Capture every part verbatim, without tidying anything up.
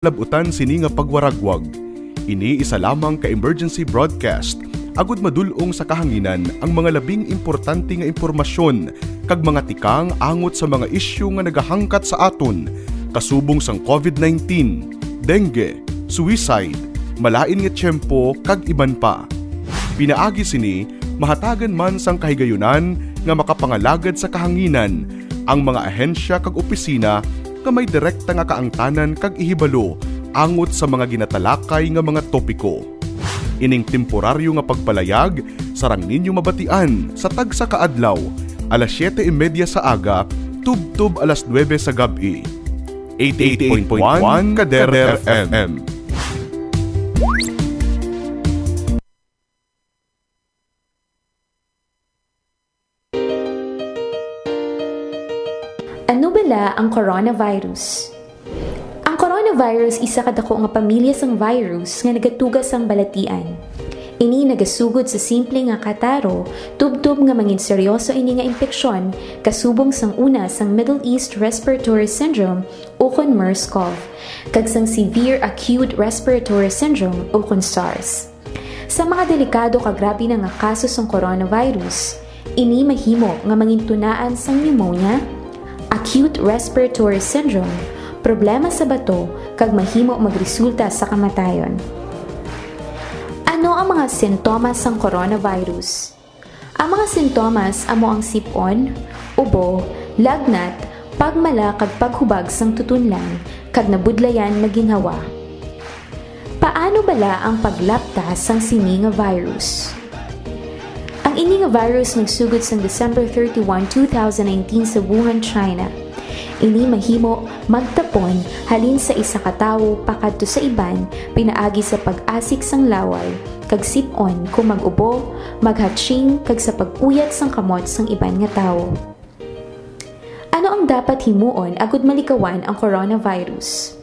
lab-utan sini nga pagwaragwag. Ini isa lamang ka emergency broadcast, agud madul-ong sa kahanginan ang mga labing importante nga impormasyon kag mga tikang angot sa mga isyu nga nagahangkat sa aton, kasubong sang covid nineteen, dengue, suicide, malain nga tiyempo, kag iban pa. Pinaagi sini, mahatagan man sang kahigayunan nga makapangalagad sa kahanginan ang mga ahensya kag opisina nga may direkta nga kaangtanan kag ihibalo angot sa mga ginatalakay nga mga topiko. Ining temporaryo nga pagpalayag sarang ninyo mabatian sa tagsa ka adlaw, alas siyete y media sa aga tubtob alas nuebe sa gab-i. Eighty-eight point one Kader F M. Ano bala ang coronavirus? Ang coronavirus isa ka dako nga pamilya sang virus nga nagatuga sang balatian. Ini nagasugod sa simple nga kataro, tubtob nga mangin seryoso ini nga impeksyon, kasubong sang una sang Middle East Respiratory Syndrome ukon MERS-CoV, kag sang Severe Acute Respiratory Syndrome ukon SARS. Sa mga delikado kag grabe na nga kaso sang coronavirus, ini mahimo nga mangintunaan sang pneumonia, acute respiratory syndrome, problema sa bato, kag mahimo magresulta sa kamatayon. Ano ang mga sintomas sang coronavirus? Ang mga sintomas amo ang sip-on, ubo, lagnat, pagmala kag paghubag sang tutunlan, kag nabudlayan nga ginhawa. Paano bala ang paglapta sang sini nga virus? Ang ini nga virus nagsugod sang December thirty-one, two thousand nineteen sa Wuhan, China. Ini mahimo magtapon halin sa isa ka tawo pakadto sa iban pinaagi sa pag-asik sang laway, kag sip-on kon mag-ubo, maghatching, kag sa pag-uyat sang kamot sang iban nga tawo. Ano ang dapat himuon agud malikawan ang coronavirus?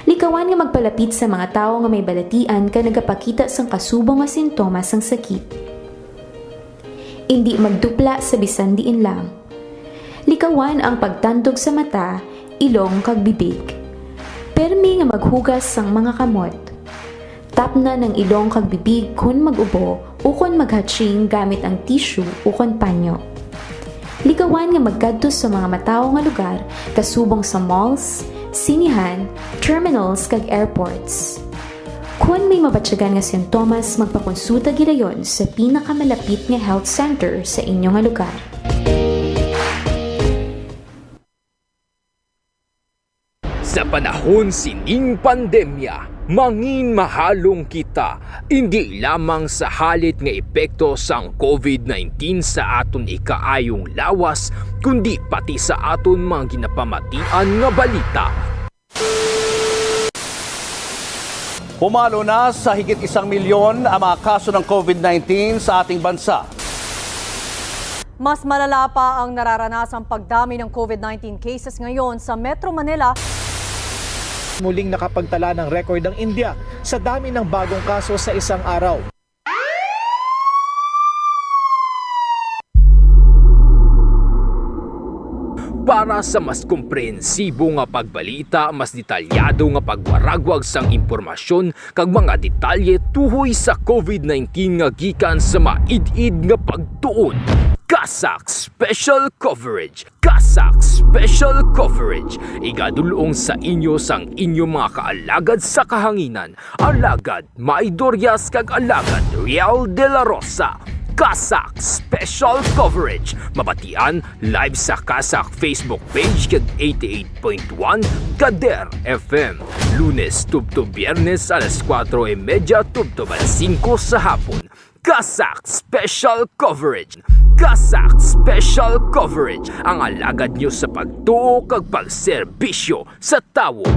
Likawan nga magpalapit sa mga tawo nga may balatian kag nagapakita sang kasubong nga sintomas sang sakit. Indi magdupla sa bisan diin lang. Likawan ang pagtandog sa mata, ilong, kag bibig. Permi nga maghugas sang mga kamot. Tapnan ang ilong kag bibig kon mag-ubo ukon maghatching gamit ang tissue ukon panyo. Likawan nga magkadto sa mga matawo nga lugar, kasubong sa malls, sinihan, terminals, kag airports. Kon may mabatyagan nga sintomas, magpakonsulta gilayon sa pinakamalapit nga health center sa inyo nga lugar. Sa panahon sining pandemya, mangin mahalong kita, indi lamang sa halit nga epekto sang covid nineteen sa aton ikaayong lawas, kundi pati sa aton mga ginapamatian nga balita. Pumalo na sa higit isang milyon ang mga kaso ng covid nineteen sa ating bansa. Mas malala pa ang nararanasang pagdami ng covid nineteen cases ngayon sa Metro Manila. Muling nakapagtala ng record ang India sa dami ng bagong kaso sa isang araw. Para sa mas komprehensibo nga pagbalita, mas detalyado nga pagwaragwag sang impormasyon kag mga detalye tuhoy sa covid nineteen nga gikan sa maid-id nga pagtuon, CASAC Special Coverage. CASAC Special Coverage, igadul-ong sa inyo sang inyo mga kaalagad sa kahanginan, Alagad May Dorias kag Alagad Riel de la Rosa. CASAC Special Coverage, mabatian live sa CASAC Facebook page kag eighty-eight point one Kader F M, Lunes tubtob Biyernes alas kuwatro y medya tubtob alas singko sa hapon. CASAC Special Coverage. CASAC Special Coverage, ang alagad nyo sa pagtuo kag pagserbisyo sa tawo.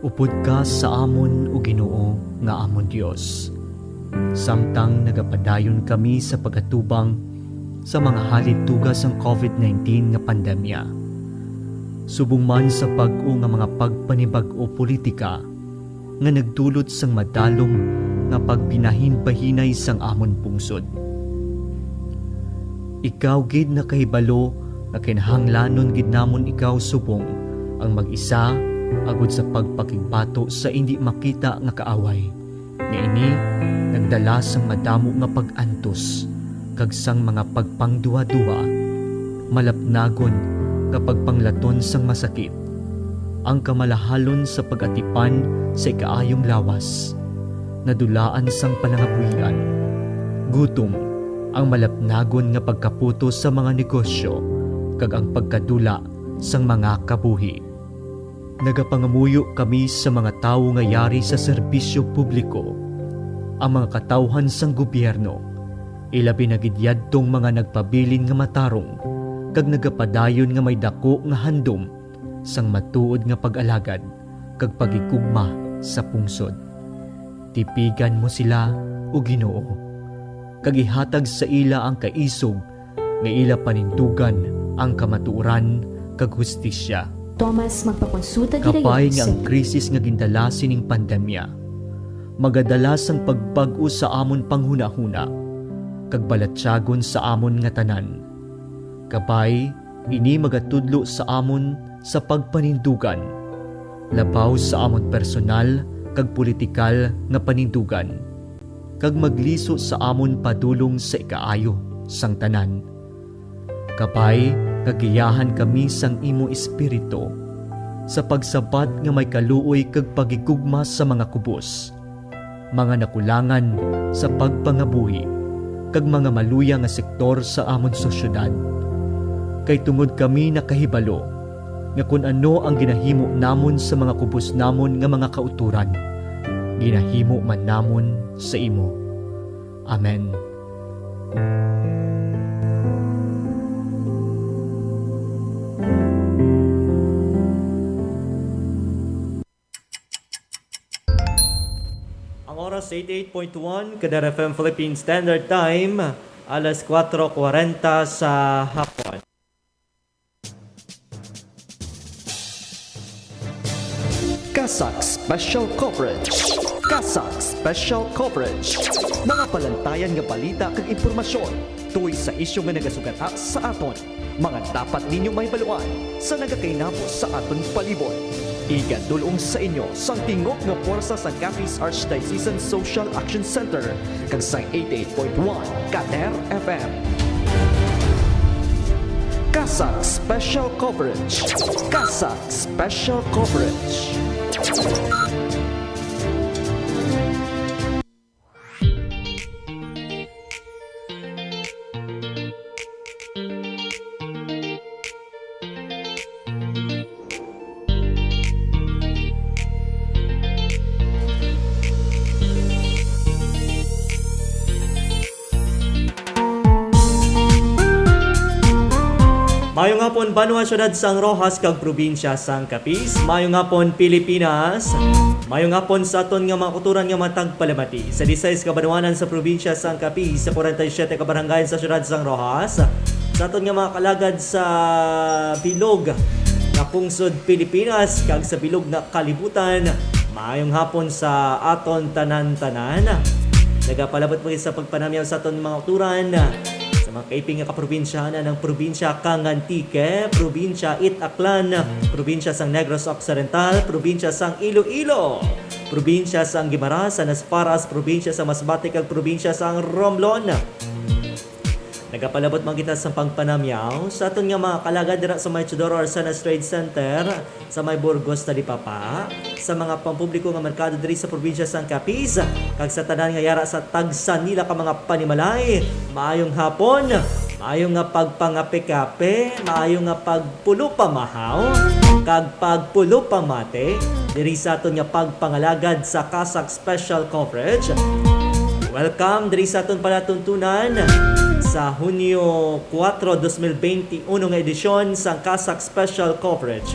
Upod ka sa amon, O Ginoo, nga amon Dios, samtang nagapadayon kami sa pag-atubang sa mga halit tuga sang covid nineteen nga pandemya, subong man sa bag-o nga mga pagpanibag-o politika nga nagdulot sang madalom nga pagbinahinbahinay sang amon pungsod. Ikaw gid nakahibalo nga kinahanglanon gid namon ikaw subong ang mag-isa, agod sa pagpakigbato sa indi makita nga kaaway, nga ini nagdala sang madamo nga pag-antos kag sang mga pagpangduhaduha, malapnagon nga pagpanglaton sang masakit, ang kamalahalon sa pag-atipan sa ikaayong lawas, nadulaan sang panangabuhian, gutom, ang malapnagon nga pagkaputos sa mga negosyo, kag ang pagkadula sang mga kabuhi. Nagapangamuyo kami sa mga tawo nga yari sa serbisyo publiko, ang mga katawhan sang gobyerno, ilabi na gid yadtong mga nagpabilin nga matarong kag nagapadayon nga may daku nga handom sang matuod nga pag-alagad kag paghigugma sa pungsod. Tipigan mo sila, O Ginoo, kag ihatag sa ila ang kaisog nga ila panindugan ang kamatuoran kag hustisya. Thomas, magpakonsulta gid Kabay nga ang sa krisis nga gindala sining pandemya magadala sang pagbag-o sa amon panghunahuna kag balatyagon sa amon nga tanan. Kabay, ini magatudlo sa amon sa pagpanindugan, labaw sa amon personal kag politikal nga panindugan, kag magliso sa amon padulong sa ikaayo sang tanan. Kabay nga giyahan kami sang imo Espiritu sa pagsabat nga may kaluoy kag paghigugma sa mga kubos, mga nakulangan sa pagpangabuhi, kag mga maluya nga sektor sa amon sosyedad. Kay tungod kami nakahibalo nga kon ano ang ginahimo namon sa mga kubos namon nga mga kautoran, ginahimo man namon sa imo. Amen. Ang oras, eighty-eight point one Kadar F M Philippine Standard Time, alas kuwatro kwarenta sa hapon. CASAC Special Coverage. CASAC Special Coverage. Mga palantayan nga balita kag impormasyon tungod sa isyu nga nagasugata sa aton. Mga dapat ninyo mahibaluan sa nagakainabo sa aton palibot. Igadul-ong sa inyo sang tingog nga pwersa sang Capiz Archdiocesan Social Action Center kag sang eighty-eight point one Kader F M. CASAC Special Coverage. CASAC Special Coverage. Mayong hapon, banwa, siyudad sang Roxas, kag probinsya sang Capiz. Mayong hapon, Pilipinas. Mayong hapon sa aton nga mga kautoran nga matag palamati. Sa disisais ka banwanan sa probinsya sang Capiz, sa kwarenta y siyete ka barangay sa siyudad sang Roxas, sa aton nga mga kalagad sa bilog nga pungsod Pilipinas, kag sa bilog nga kalibutan, mayong hapon sa aton tanan-tanan. Nagapalabot mo sa pagpanamyaw sa aton mga kautoran sa mga kaiping nga kaprobinsyahan, ang probinsya kang Antique, probinsya It Aklan, probinsya sang Negros Occidental, probinsya sang Iloilo, probinsya sang Guimaras, sang Nasparas, probinsya sang Masbate, kag probinsya sang Romblon. Nagapalabot man kita sa pagpanamyaw sa aton nga mga kalagad dira sa may Teodoro Arcenas Trade Center, sa may Burgos, Talipapa, sa mga pampubliko nga merkado diri sa probinsya sang Capiz, kag sa tanan nga yara sa tagsa nila ka mga panimalay. Maayong hapon, maayo nga pagpangape-kape, maayo nga pagpulo pamahaw, kag pagpulo pamate diri sa aton nga pagpangalagad sa CASAC Special Coverage. Welcome diri sa aton palatuntunan sa Hunyo kuwatro, dos mil benti uno nga edisyon sang CASAC Special Coverage.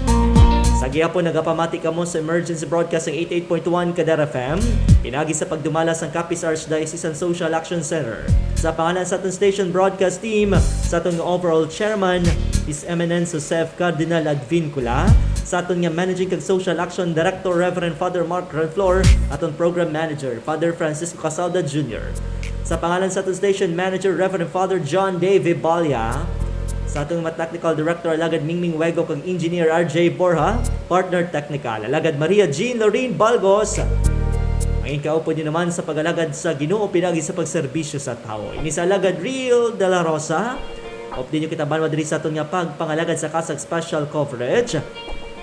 Sa gihapon, nagapamati kamo sa emergency broadcast sang eighty-eight point one Kadar F M, pinagi sa pagdumala sang Capiz Archdiocesan Social Action Center. Sa pangalan sa aton station broadcast team, sa aton nga overall chairman, His Eminence Joseph Cardinal Advincula, sa aton nga managing kag social action director, Reverend Father Mark Renflor, aton program manager, Father Francisco Casalda Junior Sa pangalan sa aton station manager, Reverend Father John Dave Balya, sa atong mga technical director, Alagad Mingming Wego, kag engineer R J Borja, partner technical, Alagad Maria Jean Lorraine Balgos, ang inkaupod niyo naman sa pag-alagad sa Ginoo pinagi sa pagserbisyo sa tawo. Ini sa Alagad Real de la Rosa. Update niyo kita banwa diri sa aton nga pagpangalagad sa Kasag Special Coverage.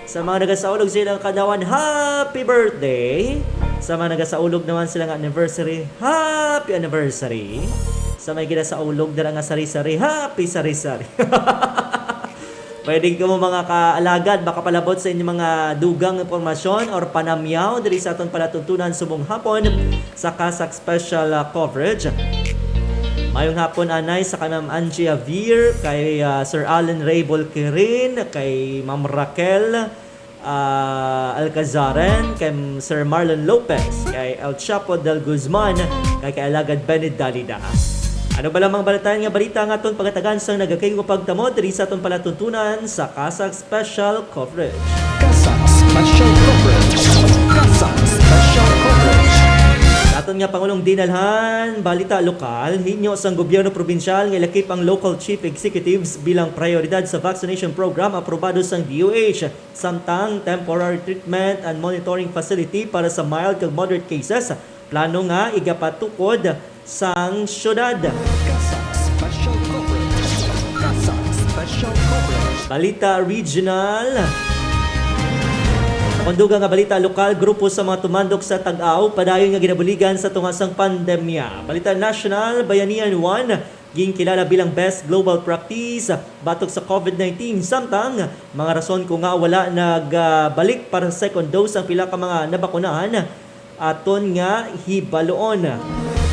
Sa mga nagasaulog sa ilang kaadlawan, happy birthday! Sa mga nagasaulog naman sila nga anniversary, happy anniversary! Sa may ginasaulog dira nga sari-sari, happy sari-sari! Pwede kamo, mga kaalagad, makapalabot sa inyong mga dugang impormasyon or panamyaw diri sa aton palatuntunan subong hapon sa Kasag Special, ah, Coverage. Mayong hapon, anay, sa kay Ma'am Angie Javier, kay, ah, Sir Alan Ray Bolquirin, kay Ma'am Raquel, ah, Alcazaren, kay Sir Marlon Lopez, kay El Chapo del Guzman, kay, kay Alagad Benny Dalida. Ano ba lamang balatayan nga balita nga aton pagatagan sang nagakaigo pagtamo diri sa aton palatuntunan sa Kasag Special Coverage? Kasag Special Coverage. Kasag Special Coverage. Sa aton nga pangulong dinalhan, balita lokal, hinyo sang gobyerno probinsyal nga ilakip ang local chief executives bilang prioridad sa vaccination program aprobado sang D O H. Samtang temporary treatment and monitoring facility para sa mild kag moderate cases, plano nga igapatukod sang syudad. Kasag Special Coverage. Kasag Special Coverage. Balita regional. Sa pandugang nga balita lokal, grupo sa mga tumandok sa Tag-aw padayon nga ginabuligan sa tunga sang pandemya. Balita national, Bayanihan one, ginkilala bilang Best Global Practice batok sa COVID nineteen. Samtang mga rason kon ngaa wala nagbalik para sa second dose ang pila ka mga nabakunahan, aton nga hibaluon.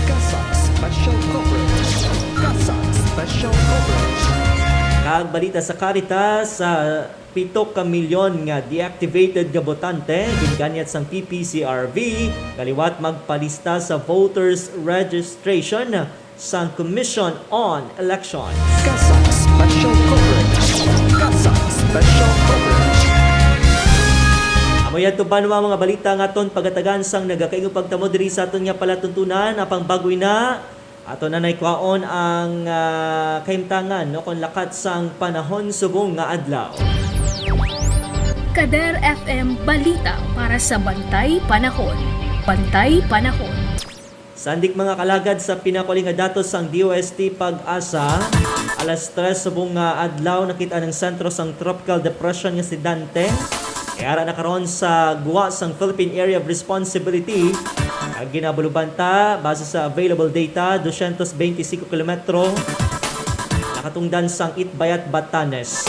Kasag Special Coverage. Kasag Special Coverage. Kag balita sa Caritas, sa pito ka milyon nga deactivated nga botante ginkanyat sang P P C R V nga liwat magpalista sa voters registration sang Commission on Elections. Kasag Special Coverage. Kasag Special Coverage. Amo yan to banwa mga balita nga aton pagatagan sang nagakaingon pagtamo diri sa aton nga palatuntunan. Apang bago ina, ato na nay kwaon ang, ah, kahimtangan, no, kon lakat sang panahon subong nga adlaw. Kader F M Balita para sa Bantay Panahon. Bantay Panahon. Sandig mga kalagad sa pinakuli nga datos sang D O S T PAGASA, alas tres subong nga adlaw nakit-an ang sentro sang Tropical Depression nga si Dante. Yara na karon sa gwa sang Philippine Area of Responsibility. Ang ginabaluban ta, base sa available data, dosyentos beintisinko kilometro nakatungdan sang Itbayat, Batanes,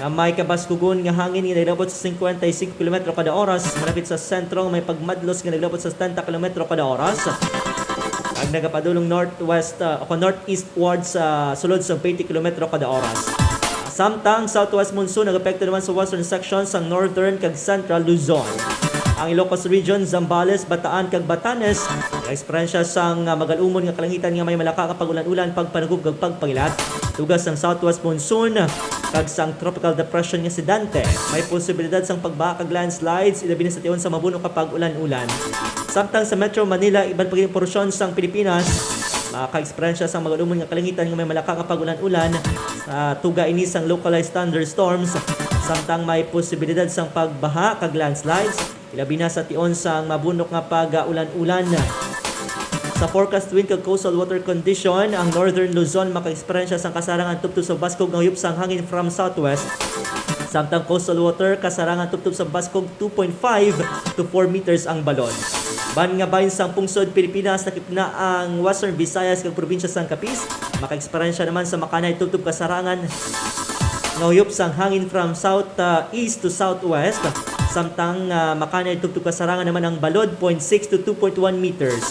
nga may kabaskugon nga hangin nga naglabot sa singkwenta y singko kilometro kada oras, malapit sa sentro nga may pagmadlos nga naglabot sa setenta kilometro kada oras, kag nagapadulong northwest, ah, o northeastward sa sulod sa twenty kilometro kada oras. Samtang southwest monsoon nagapekto naman sa western section sang northern kag central Luzon. Ang Ilocos Region, Zambales, Bataan, kag Batanes nag-eksperyensya sang, ah, magalumon nga kalangitan nga may malaka nga pag-ulan-ulan, pagpanugop, kag pagpangilat. Tuga sang southwest monsoon kag sang tropical depression nga si Dante, may posibilidad sang pagbaha kag landslides, ilabi na sa tion sa mabunok nga pag-ulan-ulan. Samtang sa Metro Manila, iban pa gid porsyon sang Pilipinas, makaka-eksperyensya sang magalumon nga kalangitan nga may malaka nga pag-ulan-ulan. Sa tuga ini sang localized thunderstorms, samtang may posibilidad sang pagbaha kag landslides, ilabi na sa tion sang mabunok nga pag-ulan-ulan. Sa forecast wind kag coastal water condition, ang Northern Luzon maka-eksperyensya sang kasarangan tubtob sa baskog nga huyop sang hangin from southwest, samtang coastal water kasarangan tubtob sa baskog two point five to four meters ang balod. Ban nga bahin sang pungsod Pilipinas, lakip na ang Western Visayas kag probinsya sang Capiz, maka-eksperyensya naman sa makanay tubtob kasarangan nga huyop sang hangin from south, ah, east to southwest, samtang, ah, makanay tubtob kasarangan naman ang balod, point six to two point one meters.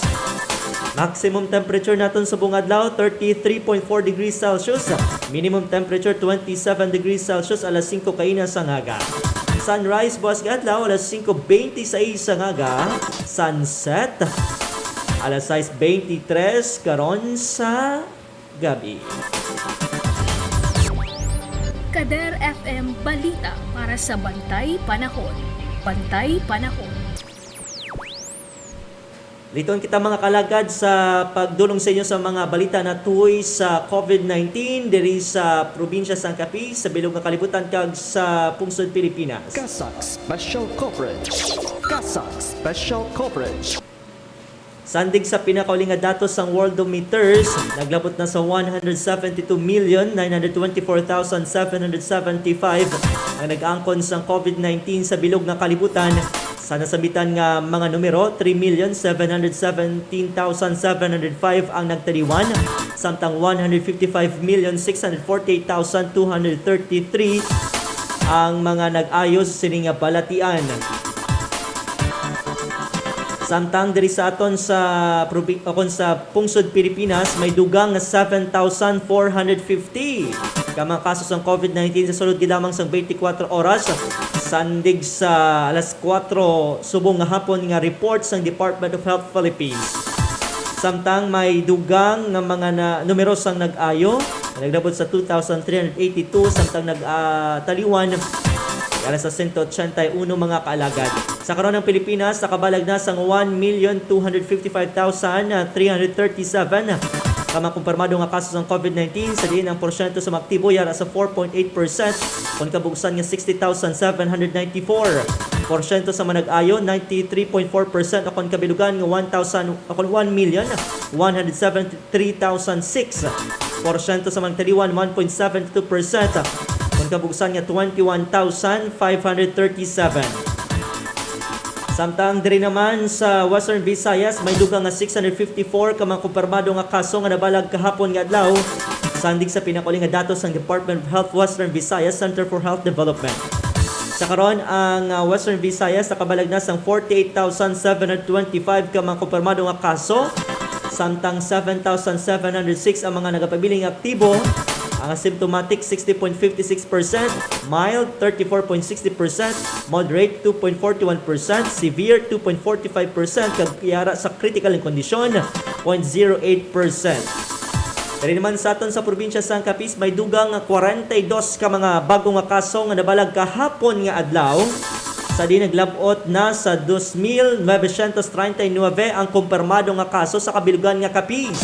Maximum temperature naton subong adlaw, thirty-three point four degrees Celsius. Minimum temperature, twenty-seven degrees Celsius, alas singko kaina sang aga. Sunrise buas nga adlaw, alas singko beintiseis sang aga. Sunset, alas sais beintitres karon sa gab-i. Kader F M Balita para sa Bantay Panahon. Bantay Panahon. Liton kita, mga kalagad, sa pagdulong sa inyo sa mga balita natuhoy sa covid nineteen diri sa probinsya sang Capiz, sa bilog nga kalibutan, kag sa pungsod Pilipinas. CASAC Special Coverage. CASAC Special Coverage. Sandig sa pinakauli nga datos sang Worldometers, naglabot na sa one hundred seventy-two million nine hundred twenty-four thousand seven hundred seventy-five ang nag-angkon sang covid nineteen sa bilog nga kalibutan. Sa nasambitan nga mga numero, three million seven hundred seventeen thousand seven hundred five ang nagtaliwan, samtang one hundred fifty-five million six hundred forty-eight thousand two hundred thirty-three ang mga nag-ayo sini nga balatian. Samtang diri sa aton sa probi-, o kon sa pungsod Pilipinas, may dugang nga seven thousand four hundred fifty ka mga kaso sang covid nineteen sa sulod gid lamang sang twenty-four oras, sandig sa alas kuwatro subong nga hapon nga report sang Department of Health Philippines. Samtang may dugang nga mga na, numero sang nag-ayo, naglabot sa two thousand three hundred eighty-two, samtang nag-, ah, taliwan alas sa sento ochenta y uno mga kaalagad. Sa karon, ang Pilipinas nakabalag na sang one million two hundred fifty-five thousand three hundred thirty-seven ka mga kumpirmado nga kaso sang covid nineteen, sa diin ang porsyento sa mga aktibo yara sa four point eight percent, kon kabugusan nga sixty thousand seven hundred ninety-four. Porsyento sa mga nag-ayo, ninety-three point four percent, o kon kabilugan nga one thousand, o kon one million one hundred seventy-three thousand six. Porsyento sa mga nagtaliwan, one point seven two percent, kon kabugusan nga twenty-one thousand five hundred thirty-seven. Samtang diri naman sa Western Visayas, may dugang nga six hundred fifty-four ka mga kumpirmado nga kaso nga nabalag kahapon nga adlaw, sandig sa pinakauli nga datos sang Department of Health Western Visayas Center for Health Development. Sa karon, ang, ah, Western Visayas nakabalag na sang forty-eight thousand seven hundred twenty-five ka mga kumpirmado nga kaso, samtang seven thousand seven hundred six ang mga nagapabiling aktibo. Ang asymptomatic, sixty point fifty six percent, mild, thirty-four point sixty percent, moderate, two point forty-one percent, severe, two point forty-five percent, kag yara sa critical nga kondisyon, point zero eight percent. Diri naman sa aton sa probinsya sang Capiz, may dugang nga kwarenta y dos ka mga bago nga kaso nga nabalag kahapon nga adlaw. Sa diin naglab-ot na sa dos mil novecientos treinta y nuebe ang kumpirmado nga kaso sa kabilugan nga Capiz.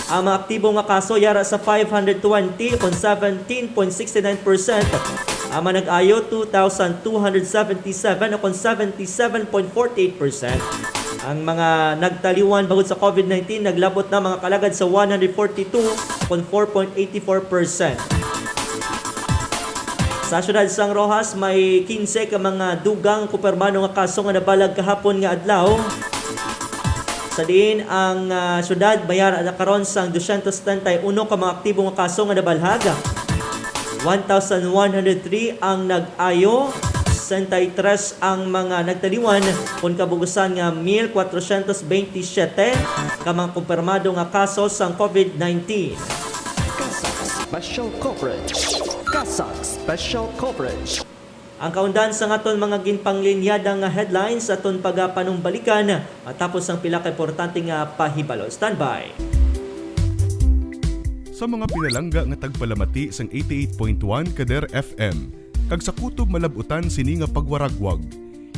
Ang mga aktibo nga kaso yara sa five hundred twenty, kon seventeen point sixty nine percent. Ang mga nag-ayo, two thousand two hundred seventy-seven, o kon seventy-seven point forty-eight percent. Ang mga nagtaliwan bangod sa covid nineteen naglabot na, mga kalagad, sa one hundred forty-two, kon four point eighty-four percent. Sa siyudad sang Roxas, may quince ka mga dugang kumpirmado nga kaso nga nabalag kahapon nga adlaw. Sa diin ang, ah, siyudad may ara na karon sang dosyentos setenta y uno ka mga aktibo nga kaso nga nabalhag. One thousand one hundred three ang nag-ayo, sesenta y tres ang mga nagtaliwan, kon kabugusan nga mil kwatrosyentos benti siyete ka mga kumpirmado nga kaso sang covid nineteen. CASAC Special Coverage. CASAC Special Coverage. Ang kaundan sa aton mga ginpanglinyada nga headlines aton pagapanumbalikan matapos ang pila ka importante nga pahibalo. Standby. Sa mga pinalangga nga tagpalamati sang eighty-eight point one Kader F M, kag sa kutob malab-utan sini nga pagwaragwag,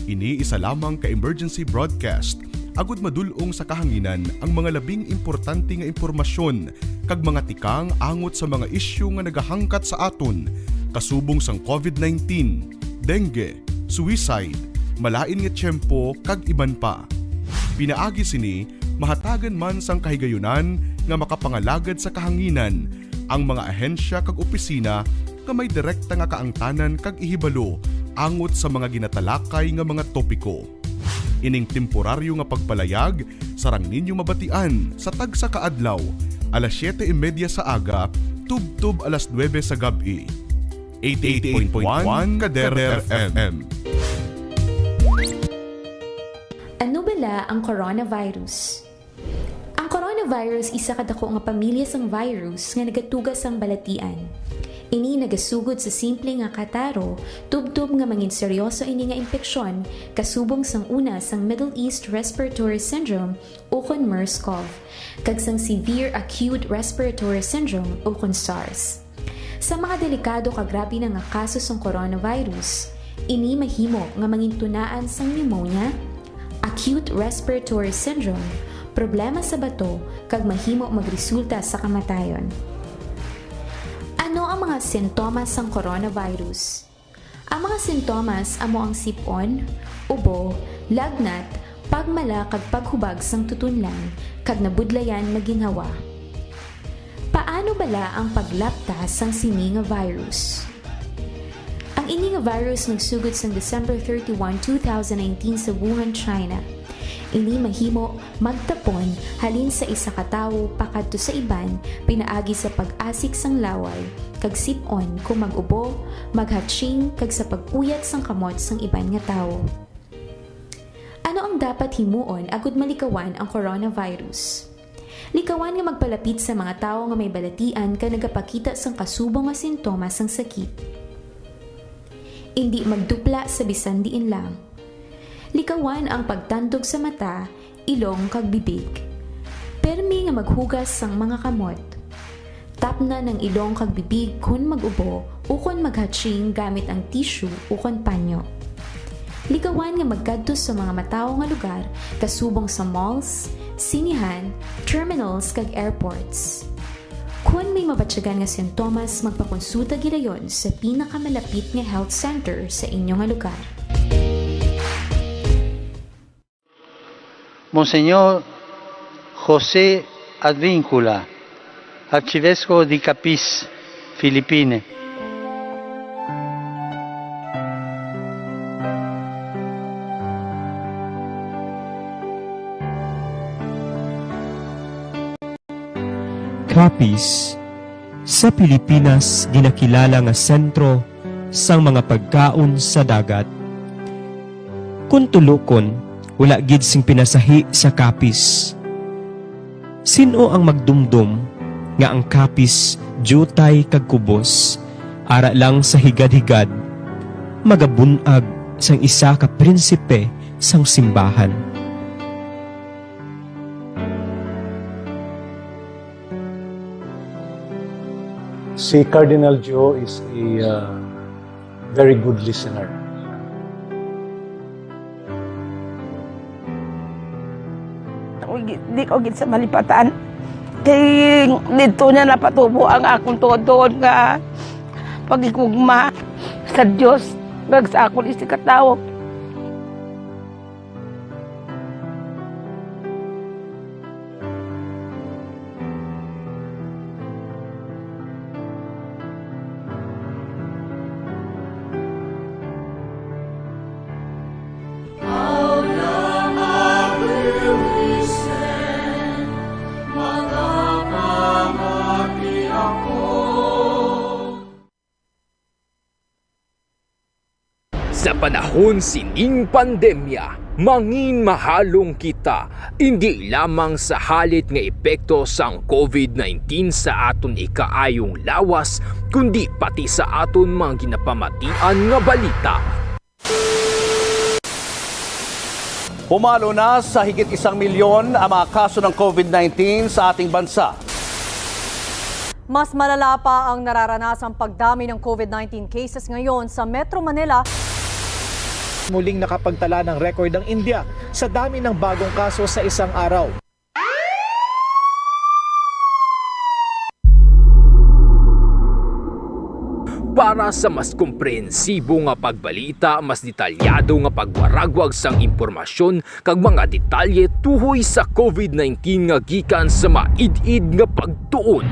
ini isa lamang ka emergency broadcast, agud madul-ong sa kahanginan ang mga labing importante nga impormasyon kag mga tikang angot sa mga isyu nga nagahangkat sa aton, kasubong sang covid nineteen, dengue, suicide, malain nga tiyempo, kag iban pa. Pinaagi sini, mahatagan man sang kahigayunan nga makapangalagad sa kahanginan ang mga ahensya kag opisina nga may direkta nga kaangtanan kag ihibalo angot sa mga ginatalakay nga mga topiko. Ining temporaryo nga pagpalayag sarang ninyo mabatian sa tagsa ka adlaw, alas siyete y media sa aga tubtob alas nuebe sa gab-i. Eighty-eight point one Kader F M. Ano bala ang coronavirus? Ang coronavirus isa ka dako nga pamilya sang virus nga nagatuga sang balatian. Ini nagasugod sa simple nga kataro, tubtob nga mangin seryoso ini nga impeksyon, kasubong sang una sang Middle East Respiratory Syndrome ukon MERS-CoV, kag sang Severe Acute Respiratory Syndrome ukon SARS. Sa mga delikado kag grabe na nga kaso sang coronavirus, ini mahimo nga mangintunaan sang pneumonia, acute respiratory syndrome, problema sa bato, kag mahimo magresulta sa kamatayon. Ano ang mga sintomas sang coronavirus? Ang mga sintomas amo ang sip-on, ubo, lagnat, pagmala kag paghubag sang tutunlan, kag nabudlayan nga ginhawa. Paano bala ang paglapta sang sini nga virus? Ang ini nga virus nagsugod sang December thirty-one, two thousand nineteen sa Wuhan, China. Ini mahimo magtapon halin sa isa ka tawo pakadto sa iban pinaagi sa pag-asik sang laway, kag sip-on kon mag-ubo, maghatching, kag sa pag-uyat sang kamot sang iban nga tawo. Ano ang dapat himuon agud malikawan ang coronavirus? Likawan nga magpalapit sa mga tawo nga may balatian kag nagapakita sang kasubong nga sintomas sang sakit. Indi magdupla sa bisan diin lang. Likawan ang pagtandog sa mata, ilong, kag bibig. Permi nga maghugas sang mga kamot. Tapna ang ilong kag bibig kon mag-ubo ukon maghatching gamit ang tissue ukon panyo. Likawan nga magkadto sa mga matawo nga lugar kasubong sa malls, sinihan, terminals, kag airports. Kon may mabatyagan nga sintomas, magpakonsulta gilayon sa pinakamalapit nga health center sa inyo nga lugar. Monseñor José Advíncula, arcivescovo di Capiz, Filipinas. Capiz, sa Pilipinas ginakilala nga sentro sang mga pagkaon sa dagat. Kon tulokon, wala gid sing pinasahi sa Capiz. Sin-o ang magdumdom nga ang Capiz diutay kag kubos, ara lang sa higad-higad, magabun-ag sang isa ka prinsipe sang simbahan? Si Cardinal Joe is a uh, very good listener. Di ko gid sa malipatan. Kay dito niya napatubo ang akong tuod-tuod nga pagigugma sa Dios kag sa akon isigkatawo. Sa panahon sining pandemya, mangin mahalong kita, indi lamang sa halit nga epekto sang COVID nineteen sa aton ikaayong lawas, kundi pati sa aton mga ginapamatian nga balita. Pumalo na sa higit isang milyon ang mga kaso ng COVID nineteen sa ating bansa. Mas malala pa ang nararanasang pagdami ng COVID nineteen cases ngayon sa Metro Manila. Muling nakapagtala ng record ang India sa dami ng bagong kaso sa isang araw. Para sa mas komprehensibo nga pagbalita, mas detalyado nga pagwaragwag sang impormasyon, kag mga detalye tuhoy sa COVID nineteen nga gikan sa maid-id nga pagtuon.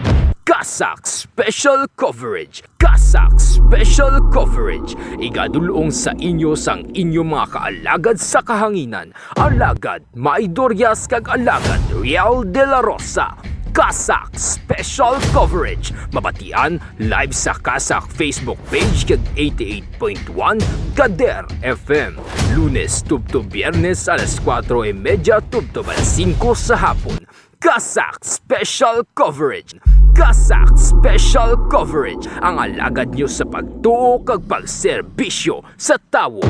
CASAC Special Coverage. CASAC Special Coverage. Igadul-ong sa inyo sang inyo mga kaalagad sa kahanginan, Alagad May Dorias kag Alagad Riel de la Rosa. CASAC Special Coverage. Mabatian live sa CASAC Facebook page kag eighty-eight point one Kader F M. Lunes tubtob Biyernes alas kuwatro y medya tubtob alas singko sa hapon. CASAC Special Coverage. CASAC Special Coverage. Ang alagad nyo sa pagtuo kag pagserbisyo sa tawo.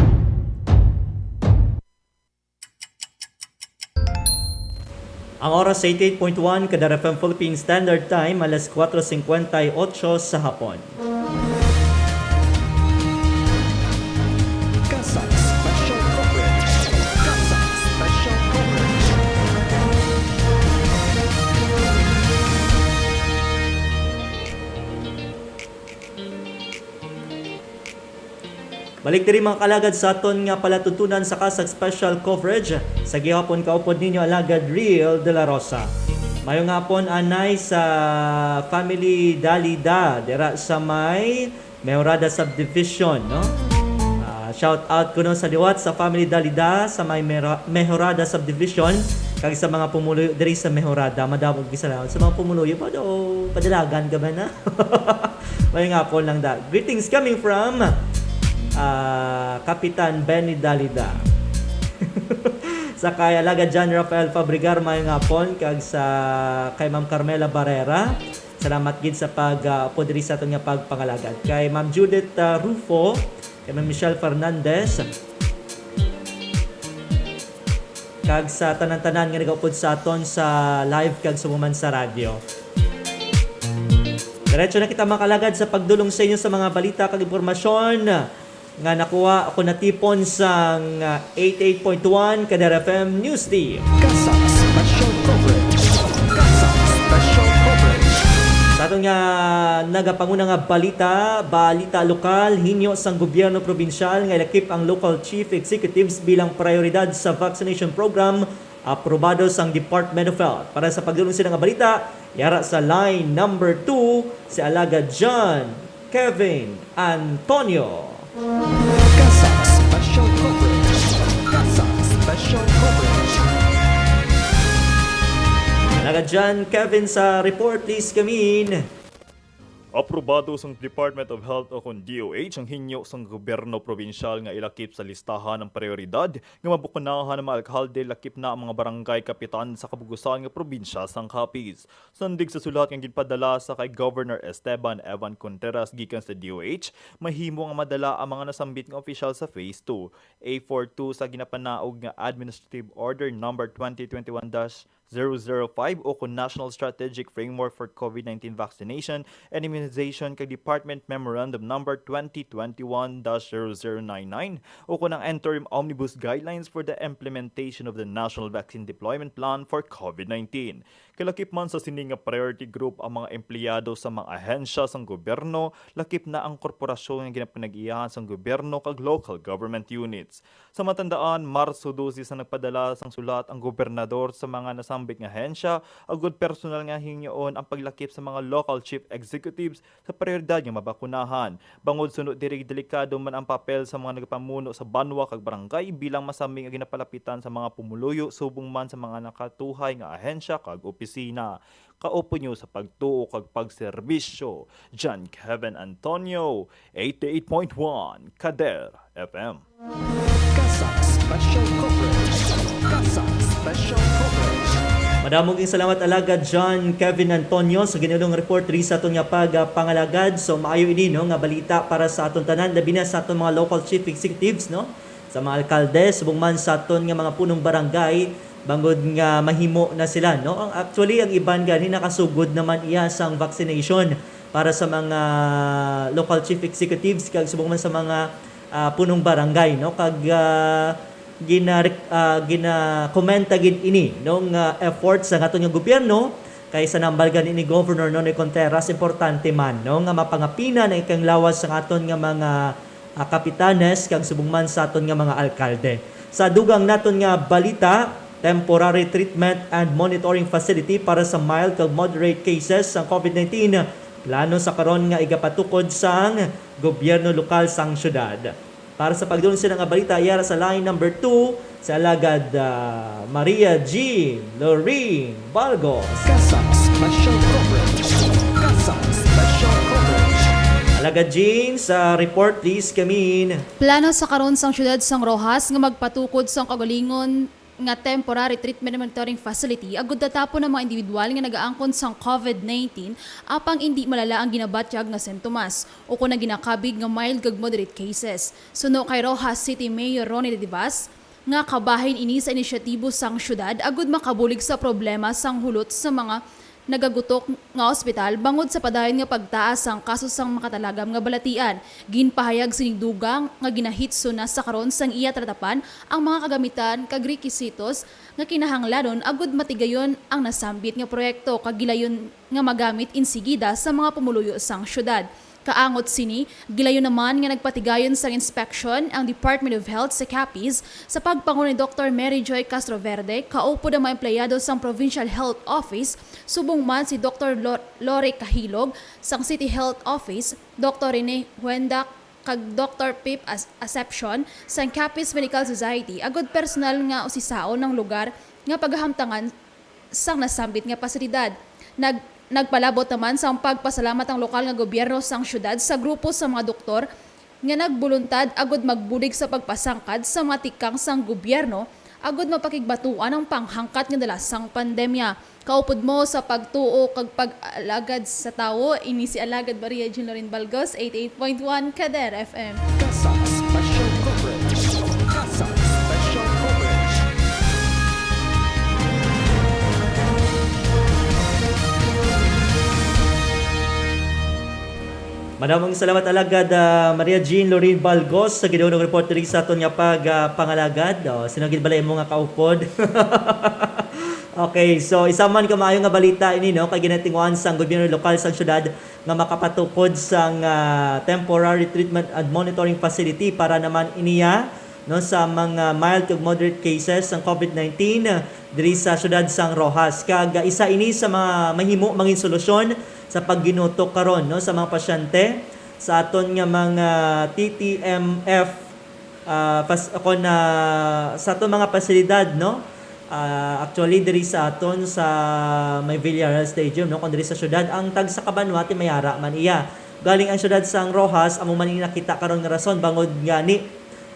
Ang oras, eighty-eight point one Kader F M Philippine Standard Time, alas kuwatro singkwenta y otso sa hapon. CASAC Special Coverage. CASAC Special Balik diri, mga kalagad, sa aton nga palatuntunan sa CASAC Special Coverage. Sa gihapon, kaupod ninyo, Alagad Real de la Rosa. Mayo nga hapon anay sa family Dalida dira sa may Mejorada Subdivision, no? Ah, shout out kuno sa liwat sa family Dalida sa may Mera-, Mejorada Subdivision, kag sa mga pumuluyo diri sa Mejorada. Madamo gid salamat sa mga pumuluyo. Pado, padalagan ka ba na? May nga ako lang da. Greetings coming from, ah, Kapitan Benny Dalida. Sa kay Alagad John Rafael Fabregar, may nga hapon, kag sa kay Ma'am Carmela Barrera. Salamat gid sa pag, ah, upod diri sa aton nga pagpangalagad. Kay Ma'am Judith, ah, Rufo, kay Ma'am Michelle Fernandez, kag sa tanan-tanan nga nagaupod sa aton sa live kag subong man sa radyo. Diretso na kita, mga kalagad, sa pagdulong sa inyo sa mga balita kag impormasyon nga nakuha o natipon sang, ah, eighty-eight point one Kader F M News Team. CASAC Special Coverage. CASAC Special Coverage. Sa aton nga nagapanguna nga balita, balita lokal, hinyo sang gobyerno probinsyal nga ilakip ang local chief executives bilang prioridad sa vaccination program aprobado sang Department of Health. Para sa pagdulong sila nga balita, yara sa line number two si Alagad John Kevin Antonio. CASAC Special Coverage. CASAC Special Coverage. Alagad John Kevin sa report, please come in. Aprobado sang Department of Health o kon D O H ang hinyo sang gobyerno probinsyal nga ilakip sa listahan ang prioridad nga mabakunahan ang mga alkalde, lakip na ang mga barangay kapitan sa kabugusan nga probinsya sang Capiz. Sandig sa sulat nga ginpadala sa kay Governor Esteban Evan Contreras gikan sa D O H, mahimo nga madala ang mga nasambit nga opisyal sa Phase two, A four two sa ginapanaog nga Administrative Order Number twenty twenty-one dash zero zero five o kon National Strategic Framework for COVID nineteen Vaccination and Immunization kag Department Memorandum Number twenty twenty-one dash zero zero nine nine o kon ang Interim Omnibus Guidelines for the Implementation of the National Vaccine Deployment Plan for COVID nineteen. Kalakip man sa sini nga priority group ang mga empleyado sa mga ahensya sang gobyerno, lakip na ang korporasyon nga ginapanag-iyahan sang gobyerno kag local government units. Sa matandaan, Marso dose sa nagpadala sang sulat ang gobernador sa mga nasambit nga ahensya agud personal nga hingyoon ang paglakip sa mga local chief executives sa prioridad nga mabakunahan. Bangod suno diri, delikado man ang papel sa mga nagapamuno sa banwa kag barangay bilang masami nga ginapalapitan sa mga pumuluyo subong man sa mga nakatuhay nga ahensya kag opisina. Kaupo nyo sa pagtuo kag pagserbisyo, John Kevin Antonio, eighty-eight point one Kader F M. CASAC Special Coverage. CASAC Special Coverage. Madamo ging salamat, Alagad John Kevin Antonio, sa ginulong report diri sa aton nga pagpangalagad. So, maayo ini, no, nga balita para sa aton tanan, labi na sa aton mga local chief executives, no, sa mga alkalde, subong man sa aton nga mga punong barangay, bangod nga mahimo na sila, no? Ang, actually, ang iban gani nakasugod naman iya sang vaccination para sa mga local chief executives kag subong man sa mga, ah, punong barangay, no? Kag, ah, gina-, ah, ginakomenta gid ini, no, nga effort sa aton nga gobyerno, kay sa nambal gani ni Governor Nonoy Contreras, importante man, no, nga mapangapinan ang ikanglawas sa aton nga mga, ah, kapitanes kag subong man sa aton nga mga alkalde. Sa dugang naton nga balita, temporary treatment and monitoring facility para sa mild kag moderate cases sang COVID nineteen, plano sa karon nga igapatukod sang gobyerno lokal sang syudad. Para sa pagdulong sila nga balita, yara sa line number two, si Alagad, ah, Maria Jean Lorraine Balgos. CASAC Special Coverage. CASAC Special Coverage. Alagad Jean, sa report, please come in. Plano sa karon sang syudad sang Roxas nga magpatukod sang kaugalingon nga temporary treatment and monitoring facility agud tatapon ang mga individual nga nagaangkon sang COVID nineteen apang indi malala ang ginabatyag nga sintomas o kon ang ginakabig nga mild kag moderate cases. Suno kay Roxas City Mayor Ronnie Didibas, nga kabahin ini sa inisyatibo sang syudad agud makabulig sa problema sang hulot sa mga nagagutok nga ospital bangod sa padayon nga pagtaas sang kaso sang makatalagam nga balatian. Ginpahayag sining dugang nga ginahitso na sa karon sang iya talatapan ang mga kagamitan kag rekisitos nga kinahanglanon agud matigayon ang nasambit nga proyekto, kag gilayon nga magamit insigida sa mga pumuluyo sang syudad. Kaangot sini, gilayon naman nga nagpatigayon sang inspeksyon ang Department of Health sa Capiz sa pagpangulo ni Doktor Mary Joy Castroverde, kaupod ang mga empleyado sang Provincial Health Office, subong man si Doktor Lo-, Lore Cahilog sang City Health Office, Doktor Rene Huenda, kag Doktor Pip As-, Ascepcion sang Capiz Medical Society, agod personal nga usisaon ang lugar nga pagahamtangan sang nasambit nga pasilidad. Nag-, nagpalabot naman sang pagpasalamat ang lokal nga gobyerno sang syudad sa grupo sa mga doktor nga nagboluntad agud magbulig sa pagpasangkad sa mga tikang sang gobyerno agud mapakigbatuan ang panghangkat nga dala sang pandemya. Kaupod mo sa pagtuo kag pag-alagad sa tawo, ini si Alagad Maria Jean Loren Balgos, eighty-eight point one Kader F M. CASAC Special Coverage. CASAC Special Coverage. Madamong salamat, Alagad, ah, Maria Jean Loren Balgos, sa gidulong report diri sa aton nga pag, ah, pangalagad. Oh, sino gid bala imo nga kaupod? Okay, so isa man ka maayo nga balita ini, no, kay ginatinguhan sang gobyerno lokal sang syudad nga makapatukod sang, ah, temporary treatment and monitoring facility para naman iniya, no, sa mga mild kag moderate cases sang covid nineteen, ah, diri sa siyudad sang Roxas. Kag, ah, isa ini sa mga mahimo mangin solusyon sa pagginutok karon, no, sa mga pasyente sa aton nga mga T T M F, ah, pas-, kon, ah, sa aton mga pasilidad, no? Ah, actually, diri sa aton sa may Villarreal Stadium, no, kon diri sa syudad, ang tagsa ka banwa ti may ara man iya. Galing ang syudad sang Roxas, amo man ini nakita karon nga rason bangod gani,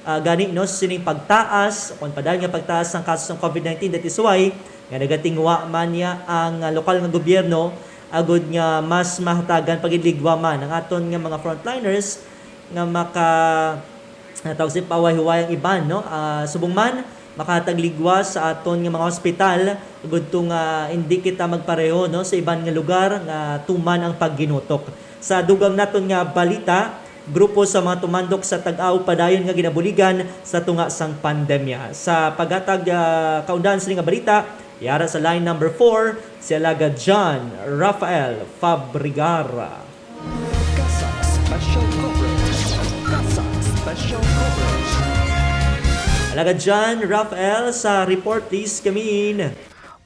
ah, gani, no, sining pagtaas, kon padayon nga pagtaas sang kaso sang covid nineteen, that is why nga nagatinguha man niya ang, ah, lokal nga gobyerno agud nga mas mahatagan pagidligwa man ang aton nga mga frontliners nga maka, ah, tawag sa pahuway-huway ang iban, no? Ah, subong man, makahatag ligwa sa aton nga mga hospital, agud to nga hindi kita magpareho, no, sa iban nga lugar nga tuman ang pagginutok. Sa dugang naton nga balita, grupo sa mga tumandok sa Tag-aw padayon nga ginabuligan sa tunga sang pandemya. Sa paghatag, ah, kaundahan sini nga balita, yara sa line number four, si Alagad John Rafael Fabregar. CASAC Special Coverage. CASAC Special Coverage. Alagad John Rafael, sa report, please come in.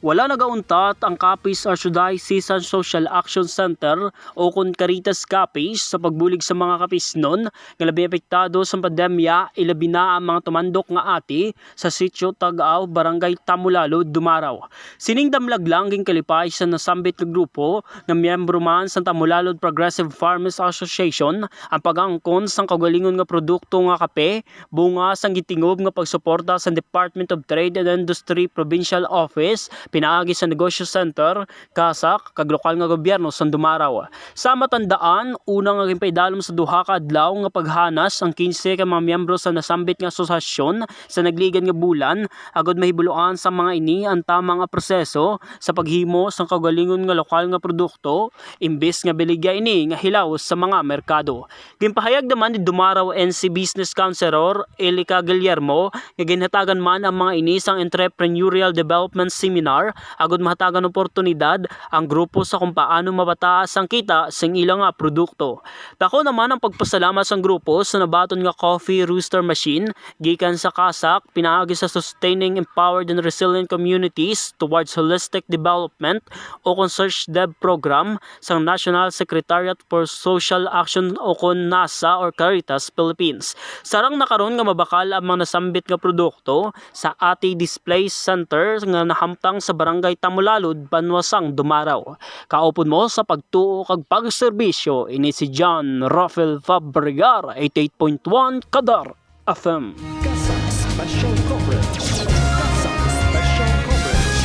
Wala nagauntat ang Capiz Archdiocesan Social Action Center o kon Caritas Capiz sa pagbulig sa mga Capiznon nga labi apektado sa pandemya, ilabi na ang mga tumandok nga ati sa Sitio Tag-aw, Barangay Tamulalod, Dumarao. Sining damlag lang ginkalipay sa nasambit nga grupo nga miyembro man sa Tamulalod Progressive Farmers Association ang pag-angkon sang kaugalingon nga produkto nga kape, bunga sang gitingob nga pagsuporta sa Department of Trade and Industry Provincial Office pinaagi sa Negosyo Center, CASAC, kag lokal nga gobyerno sa Dumarao. Sa matandaan, una nga ginpaidalom sa duha ka adlaw nga paghanas ang kinse ka mga miyembro sa nasambit nga asosasyon sa nagligad nga bulan, agud mahibaluan sa mga ini ang tama nga proseso sa paghimo sang kaugalingon nga lokal nga produkto, imbes nga baligya ini nga hilaw sa mga merkado. Ginpahayag naman ni Dumarao N C Business Councilor Elica Guillermo nga ginhatagan man ang mga ini sang Entrepreneurial Development Seminar agud mahatagan oportunidad ang grupo sa kung paano mapataas ang kita sing ila nga produkto. Dako naman ang pagpasalamat sang grupo sa nabaton nga coffee roaster machine gikan sa CASAC pinaagi sa Sustaining Empowered and Resilient Communities Towards Holistic Development o kon SEARCHDEV program sang National Secretariat for Social Action o kon NASA or Caritas Philippines. Sarang na karon nga mabakal ang mga nasambit nga produkto sa Ati Display Center nga nahamtang sa Barangay Tamulalod, Banwa sang Dumarao. Kaupod mo sa pagtuo kag pagserbisyo, ini si John Rafael Fabregar, eighty-eight point one Kadar F M. CASAC Special Coverage. CASAC Special Coverage.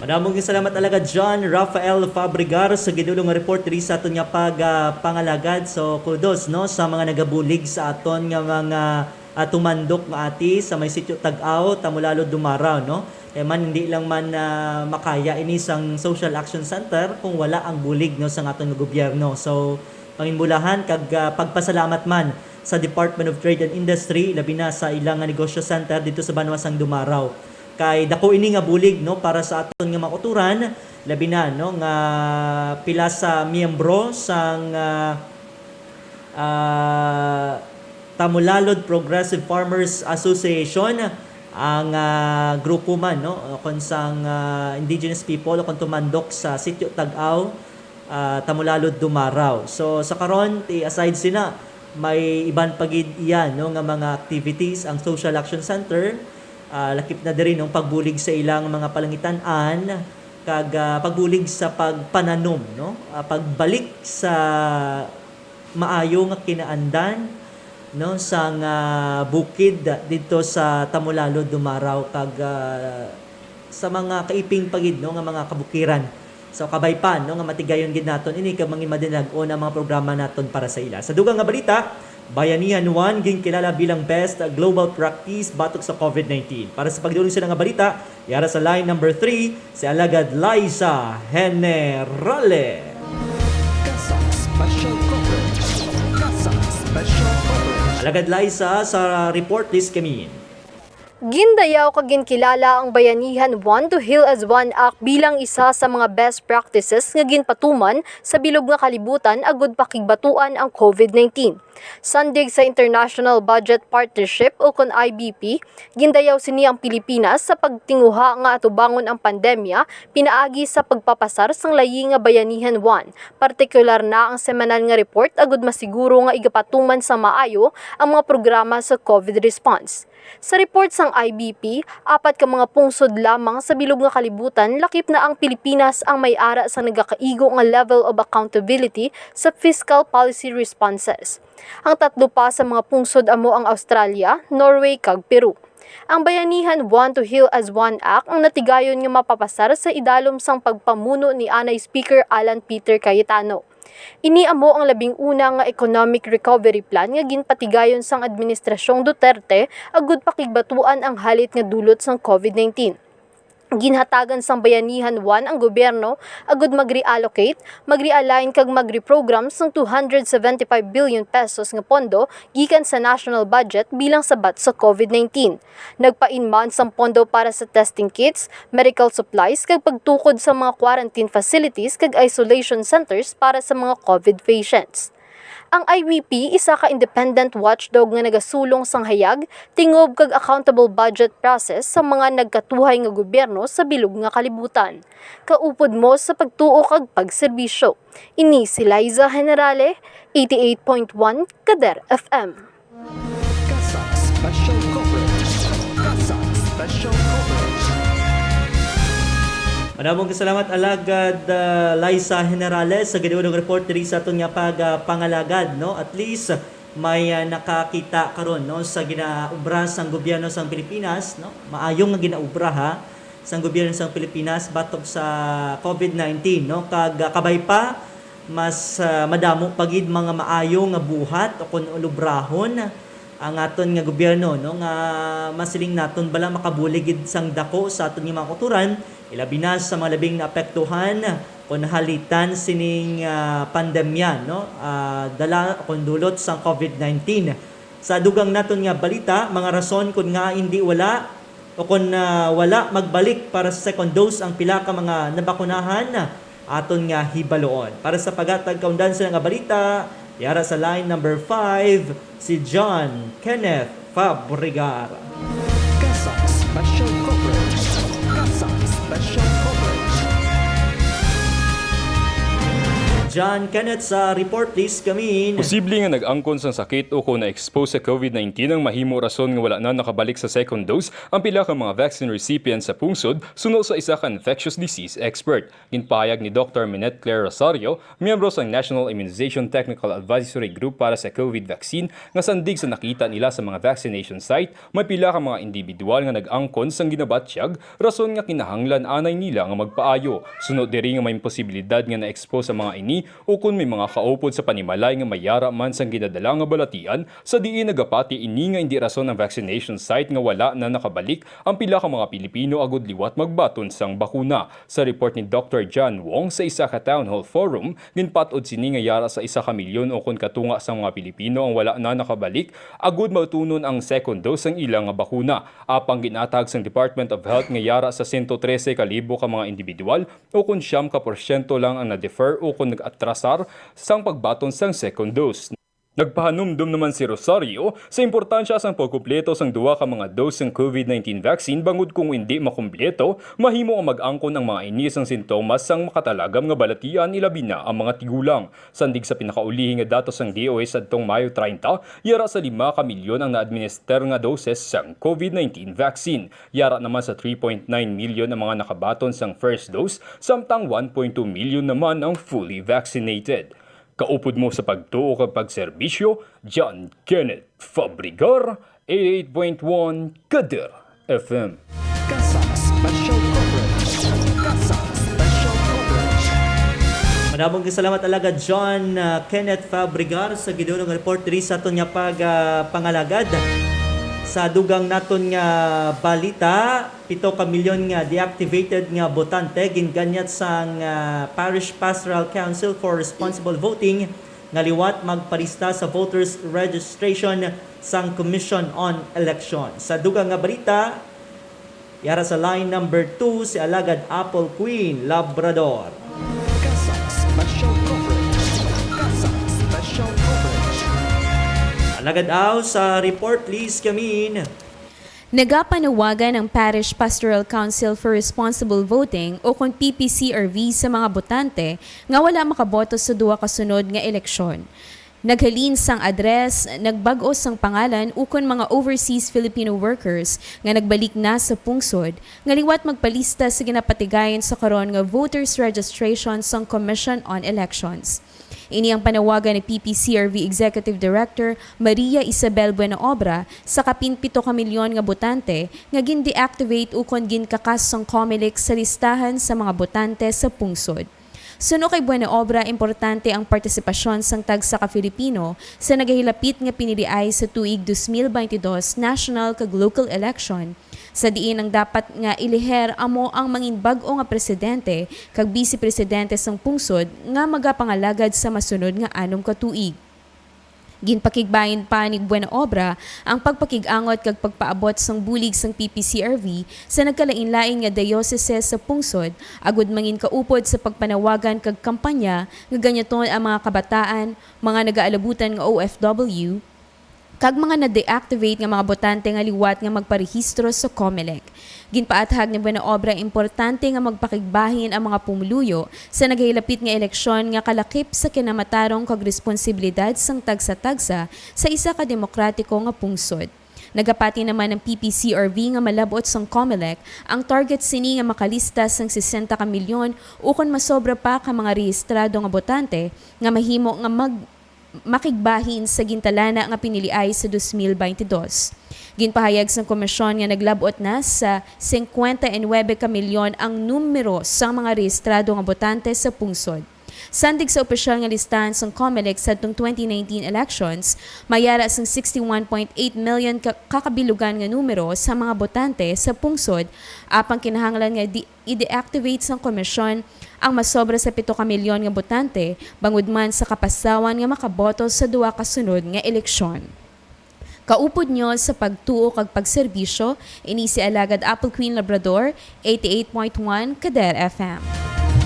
Madamong salamat talaga, John Rafael Fabregar, sa gidulong nga report diri sa aton nga pag, ah, pangalagad. So, kudos, no, sa mga nagabulig sa aton nga mga, ah, tumandok nga ati sa may Sitio Tag-aw, Tamulalod, Dumarao, no? Kay man, hindi lang man, ah, makaya ini sang Social Action Center kung wala ang bulig, no, sang aton nga gobyerno. So, panginbulahan kag, ah, pagpasalamat man sa Department of Trade and Industry, labi na sa ilang nga negosyo center dito sa banwa sang Dumarao. Kay dako ini nga bulig, no, para sa aton nga mga kautoran Labi na, no, nga pila sa miyembro sang, ah, ah, Tamulalod Progressive Farmers Association ang, ah, grupo man, no, kon sang, ah, indigenous people o kon tumandok sa Sitio Tag-aw, ah, Tamulalod, Dumaraw. So, sa karon, ti aside sina, may iban pa gid iya, no, nga mga activities ang Social Action Center, ah, lakip na diri, no, pagbulig sa ilang mga palangitan-an kag, ah, pagbulig sa pagpananom, no, ah, pagbalik sa maayo nga kinaandan, no, sang, ah, bukid didto sa Tamulalod, Dumaraw kag, ah, sa mga kaiping pa gid, no, nga mga kabukiran. So, kabay pa, no, nga matigayon gid naton ini kag mangin madinag-on ang mga programa naton para sa ila. Sa dugang nga balita, Bayanihan One ginkilala bilang best global practice batok sa COVID nineteen. Para sa pagdulong sila nga balita, yara sa line number three, si Alagad Liza Generale. CASAC Special Coverage. CASAC Special Coverage. Alagad Liza, sa report list kami. Gindayaw kag ginkilala ang Bayanihan One to Heal as One Act bilang isa sa mga best practices nga ginpatuman sa bilog nga kalibutan agud pakigbatuan ang COVID nineteen. Sandig sa International Budget Partnership, ukon I B P, gindayaw sini ang Pilipinas sa pagtinguha nga atubangon ang pandemya pinaagi sa pagpapasar sang layi nga Bayanihan One, partikular na ang semanal nga report agud masiguro nga igapatuman sa maayo ang mga programa sa COVID response. Sa report sang I B P, apat ka mga pungsod lamang sa bilog nga kalibutan lakip na ang Pilipinas ang may ara sa nagakaigo nga level of accountability sa fiscal policy responses. Ang tatlo pa sa mga pungsod amo ang Australia, Norway, kag Peru. Ang Bayanihan One to Heal as One Act ang natigayon nga mapapasar sa idalom sang pagpamuno ni anay Speaker Alan Peter Cayetano. Ini amo ang labing una nga economic recovery plan nga ginpatigayon sang Administrasyong Duterte agud pakigbatuan ang halit nga dulot sang COVID nineteen. Ginhatagan sang Bayanihan One ang gobyerno agud mag-reallocate, mag-realign kag mag-reprogram sang two hundred seventy-five billion pesos nga pondo gikan sa national budget bilang sabat sa COVID nineteen. Nagpain man sang pondo para sa testing kits, medical supplies, kag pagtukod sa mga quarantine facilities kag isolation centers para sa mga COVID patients. Ang I B P isa ka independent watchdog nga nagasulong sang hayag, tingob, kag accountable budget process sa mga nagkatuhay nga gobyerno sa bilog nga kalibutan. Kaupod mo sa pagtuo kag pagserbisyo. Ini si Liza Generale, eighty-eight point one Kader F M. CASAC Special Coverage. CASAC Special Coverage. Madamong kasalamat, Alagad, ah, Liza Generales, sa giniunong report diri sa aton nga pag, ah, pangalagad, no? At least, may, ah, nakakita karon, no, sa ginaobra sang gobyerno sang Pilipinas, no? Maayo nga ginaobra, ha, sang gobyerno sang Pilipinas batok sa COVID nineteen, no? Kag, ah, kabay pa, mas, ah, madamo pa gid mga maayo nga buhat o kon ulubrahon ang aton nga gobyerno, no, nga masiling naton bala makabulig gid sang dako sa aton nga mga kauturan, ilabi na sa mga labing naapektuhan kon halitan sining, ah, pandemya, no, ah, dala kon dulot sang COVID nineteen. Sa dugang naton nga balita, mga rason kon ngaa hindi wala o kon, ah, wala magbalik para sa second dose ang pila ka mga nabakunahan, aton nga hibaluon. Para sa paghatag kaundan sila nga balita, yara sa line number five, si John Kenneth Fabregar. CASAC Special Coverage. CASAC Special Coverage. John Kenneth, sa report list kami. Posible nga nag-angkon sang sakit o kon na-expose sa COVID nineteen ang mahimo rason nga wala na nakabalik sa second dose ang pila ka mga vaccine recipients sa pungsod, suno sa isa ka infectious disease expert. Ginpahayag ni Doctor Minette Claire Rosario, miyembro sang National Immunization Technical Advisory Group para sa COVID vaccine, nga sandig sa nakita nila sa mga vaccination site, may pila ka mga individual nga nag-angkon sang ginabatyag, rason nga kinahanglan anay nila nga magpaayo. Suno diri nga may posibilidad nga na-expose ang mga ini Ukon may mga kaupod sa panimalay nga may yara man sang ginadala nga balatian, sa diin nagapati ini nga indi rason ang vaccination site nga wala na nakabalik ang pila ka mga Pilipino agud liwat magbaton sang bakuna. Sa report ni Doctor John Wong sa isa ka town hall forum, ginpat-od sini nga yara sa isa ka milyon ukon katunga sang mga Pilipino ang wala na nakabalik agud matunon ang second dose sang ila nga bakuna. Apang ginatag sang Department of Health nga yara sa sento trese ka libo ka mga individual ukon siyam ka porsyento lang ang na-defer ukon nag-atrasar sang pagbaton sang second dose. Nagpahanumdom naman si Rosario sa importansya sang pagkumpleto sang duha ka mga dose sang covid nineteen vaccine, bangod kung indi makumpleto, mahimo nga mag-angkon ang mga ini sang sintomas sang makatalagam nga balatian, ilabi na ang mga tigulang. Sandig sa pinakaulihi nga datos sang D O H adtong Mayo treinta, yara sa lima ka milyon ang na-administer nga doses sang covid nineteen vaccine. Yara naman sa three point nine million ang mga nakabaton sang first dose, samtang one point two million naman ang fully vaccinated. Kaupod mo sa pagtuo kag pagserbisyo, John Kenneth Fabregar, eighty-eight point one Kader F M. Kasang Special Coverage. Kasang Special Coverage. Madamong kasalamat, Alagad John, ah, Kenneth Fabregar, sa gidulong report diri sa aton nga pag, ah, pangalagad. Sa dugang naton nga balita, pito ka milyon nga deactivated nga botante ginganyat sang, ah, Parish Pastoral Council for Responsible Voting nga liwat magparista sa voters registration sang Commission on Election. Sa dugang nga balita, yara sa line number two si Alagad Apple Queen Labrador. Kasang Special Coverage. Kasang Special Coverage. Alagad Aw, sa report, please come in. Nagapanawagan ang Parish Pastoral Council for Responsible Voting o kon P P C R V sa mga botante nga wala makaboto sa duha ka sunod nga eleksyon. Naghalin sang address, nagbag-o sang pangalan ukon mga overseas Filipino workers nga nagbalik na sa pungsod nga liwat magpalista sa ginapatigayon sa karon nga voters registration sang Commission on Elections. Ini ang panawagan ni P P C R V Executive Director Maria Isabel Buenaobra sa kapin pito ka milyon nga botante nga gin-deactivate ukon ginkakas sang Comelec sa listahan sa mga botante sa pungsod. Suno kay Buenaobra, importante ang partisipasyon sang tagsa ka Filipino sa nagahilapit nga piniliay sa tuig dos mil baynte dos national kag local election, sa diin ang dapat nga iliher amo ang mangin bag-o nga presidente kag bise presidente sang pungsod nga magapangalagad sa masunod nga anom ka tuig. Ginpakigbahin pa ni Buenaobra ang pagpakig-angot kag pagpaabot sang bulig sang P P C R V sa nagkalainlain nga diocese sa pungsod, agud mangin kaupod sa pagpanawagan kag kampanya nga ganyaton ang mga kabataan, mga nagaalabutan nga O F W, kag mga na-deactivate nga mga botante nga liwat nga magparehistro sa Comelec. Ginpaathag ni Buenaobra, importante nga magpakigbahin ang mga pumuluyo sa nagahilapit nga eleksyon nga kalakip sa kinamatarong kag responsibilidad sang tagsa-tagsa sa isa ka demokratiko nga pungsod. Nagapati naman ang P P C R V nga malab-ot sang Comelec ang target sini nga makalista sang sesenta ka milyon ukon masobra pa ka mga rehistrado nga botante nga mahimo nga mag-, makigbahin sa gintalana nga piniliay sa dos mil baynte dos. Ginpahayag sang komisyon nga naglab-ot na sa singkwenta y nuebe ka milyon ang numero sang mga rehistrado nga botante sa pungsod. Sandig sa opisyal nga listahan sang Comelec sadtong twenty nineteen elections, may ara sang sixty-one point eight million ka, ka kabilugan nga numero sa mga botante sa pungsod, apang kinahanglan nga di, i-deactivate sang komisyon ang masobra sa pito ka milyon nga botante, bangod man sa kapasawan nga makaboto sa duha ka sunod nga eleksyon. Kaupod nyo sa pagtuo kag pagserbisyo, ini si Alagad Apple Queen Labrador, eighty-eight point one Kader F M.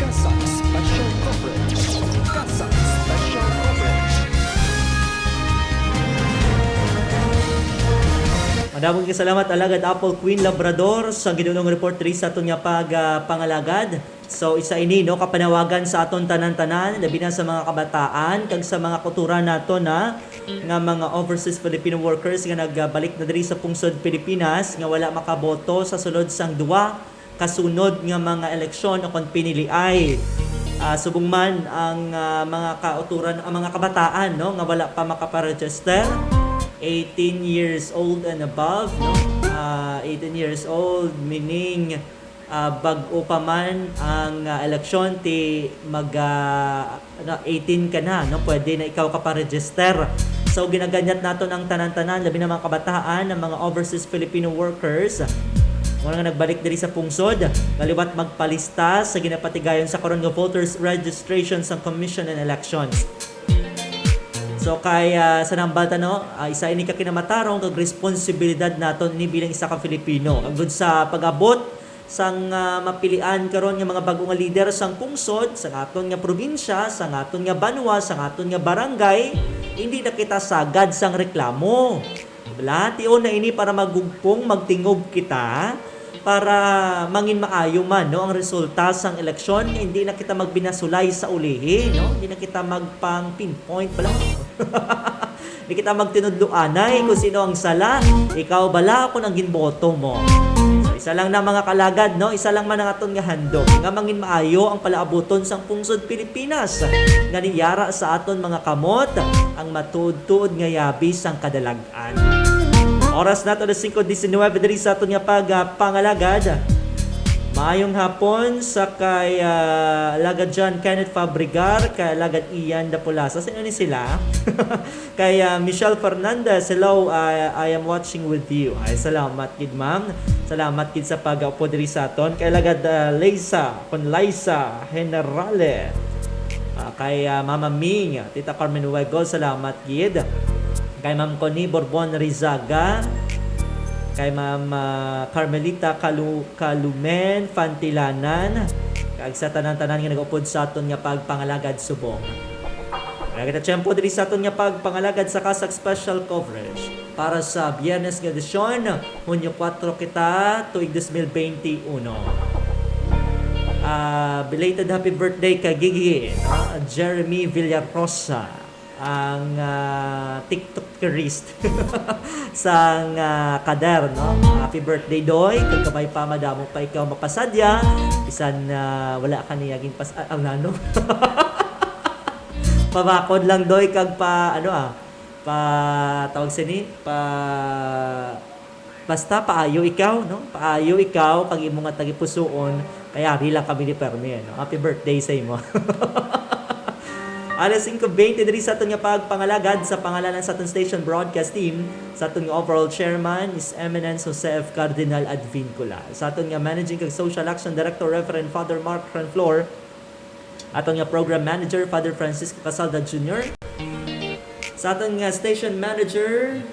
Kasang Special Coverage. Kasang Special Coverage. Madamong kasalamat, Alagad Apple Queen Labrador, sa ginulong report diri sa aton nga pag, ah, pangalagad. So, isa ini, no, kapanawagan sa aton tanan-tanan, labi na sa mga kabataan, kag sa mga kautoran naton, ha, nga mga overseas Filipino workers nga nagbalik na diri sa pungsod Pilipinas, nga wala makaboto sa sulod sang duha ka sunod nga mga eleksyon o kon piniliay. Ah, subong man ang, ah, mga kautoran, ang mga kabataan, no, nga wala pa makaparegister, eighteen years old and above, no? Ah, eighteen years old, meaning Ah, bag-o pa man ang, ah, eleksyon, ti mag, ah, ano, eighteen ka na, no? Pwede na ikaw ka pa-register. So, ginaganyat naton ang tanan-tanan, labi na mga kabataan, ang mga overseas Filipino workers, mga nga nagbalik diri sa pungsod, kaliwat magpalista sa ginapatigayon sa karon nga voters registration sang Commission on Elections. So, kay, ah, sa nambal ta, no, ah, isa ini ka kinamatarong kag responsibilidad naton ni bilang isa ka Filipino. Agud sa pag-abot sang, ah, mapilian karon nga mga bag-o nga lider sang pungsod, sang aton nga probinsya, sang aton nga banwa, sang aton nga barangay, hindi na kita sagad sang reklamo. Wala, tion na ini para magugpong, magtingog kita, para mangin maayo man, no, ang resulta sang eleksyon, nga hindi na kita magbinasulay sa ulihi, no? Hindi na kita magpang-pinpoint bala. Hindi kita magtinudloanay kung sino ang sala, ikaw bala o kung ang ginboto mo. So, isa lang na, mga kalagad, no? Isa lang man ang aton nga handom, nga mangin maayo ang palaabuton sang pungsod Pilipinas, nga niyara sa aton mga kamot ang matuod-tuod nga yabi sang kadalag-an. Oras nato alas singko diecinuebe diri sa aton nga pag, ah, pangalagad. Maayong hapon sa kay, ah, Alagad John Kenneth Fabregar, kay Alagad Ian Dapulasa. Sino ni sila? Kay, ah, Michelle Fernandez, "Hello, ah, I am watching with you." Ay, salamat gid, ma'am. Salamat gid sa pag-upod diri sa aton. Kay Alagad, ah, Liza, kon Liza Generale. Ah, kay, ah, Mama Ming, Tita Carmen Wego, salamat gid. Kay Ma'am Connie Borbon Rizaga, kay Ma'am, ah, Carmelita Calu-, Calumen Fantilanan, kag sa tanan-tanan nga nag-upod sa aton nga pagpangalagad subong. Wala kita tiyempo diri sa aton nga pagpangalagad sa CASAC Special Coverage para sa Biyernes nga edisyon, Hunyo kuwatro kita, tuig dos mil bente uno. Ah, belated happy birthday kay Gigi, no? Jeremy Villarosa, ang, ah, TikTokerist sang, ah, kader, no? Happy birthday, Doy. Kag kabay pa, madamo pa ikaw mapasadya. Bisan, ah, wala ka niya ginpas-, ah, ang nano. Pabakod lang, Doy, kag pa, ano, ah, pa, tawag sini, pa, basta paayo ikaw, no? Paayo ikaw kag imo nga tagipusoon, kay ari lang kami ni permi, no? Happy birthday sa imo. Alas singko bente diri sa aton nga pagpangalagad, sa pangalan sa aton station broadcast team, sa aton nga overall chairman, His Eminence Jose F. Cardinal Advincula, sa aton nga managing kag social action director, Reverend Father Mark Ranflor, aton nga program manager, Father Francisco Casalda Junior, sa aton nga station manager,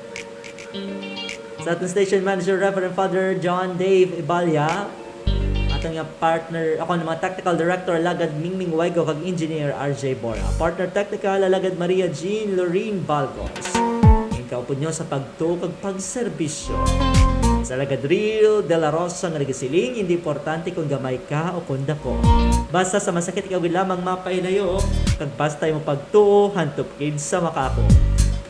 sa aton station manager, Reverend Father John Dave Ibalia, aton nga partner, ako nga mga technical director, Alagad Mingming Waigo, kag engineer, R J Bora. Partner technical, Alagad Maria Jean Lorraine Balgos. Ikaw po nyo sa pagtuo kag pagserbisyo. Sa Alagad Real de la Rosa nga nagasiling, hindi importante kung gamay ka o kung dako. Basta sa masakit ikaw gid lamang mapahilayo, kag basta imo pagtuo, hantop gid sa makaako.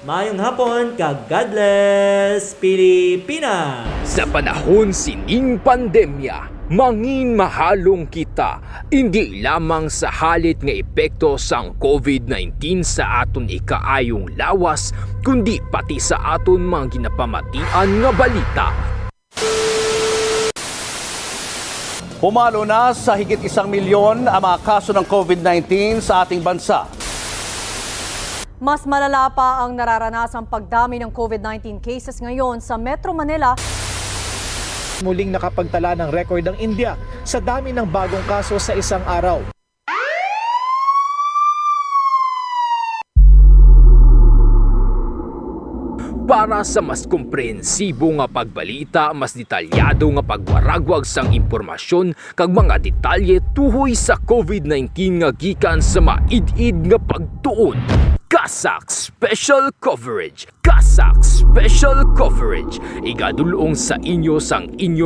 Maayong hapon, kag God bless, Pilipinas! Sa panahon sining pandemya, mangin mahalong kita, indi lamang sa halit nga epekto sang COVID nineteen sa aton ikaayong lawas, kundi pati sa aton mga ginapamatian nga balita. Pumalo na sa higit isang milyon ang mga kaso ng COVID nineteen sa ating bansa. Mas malala pa ang nararanasang pagdami ng COVID nineteen cases ngayon sa Metro Manila. Muling nakapagtala ng record ang India sa dami ng bagong kaso sa isang araw. Para sa mas komprehensibo nga pagbalita, mas detalyado nga pagwaragwag sang impormasyon, kag mga detalye tuhoy sa COVID nineteen nga gikan sa maid-id nga pagtuon. CASAC Special Coverage. CASAC Special Coverage. Igadul-ong sa inyo sang inyo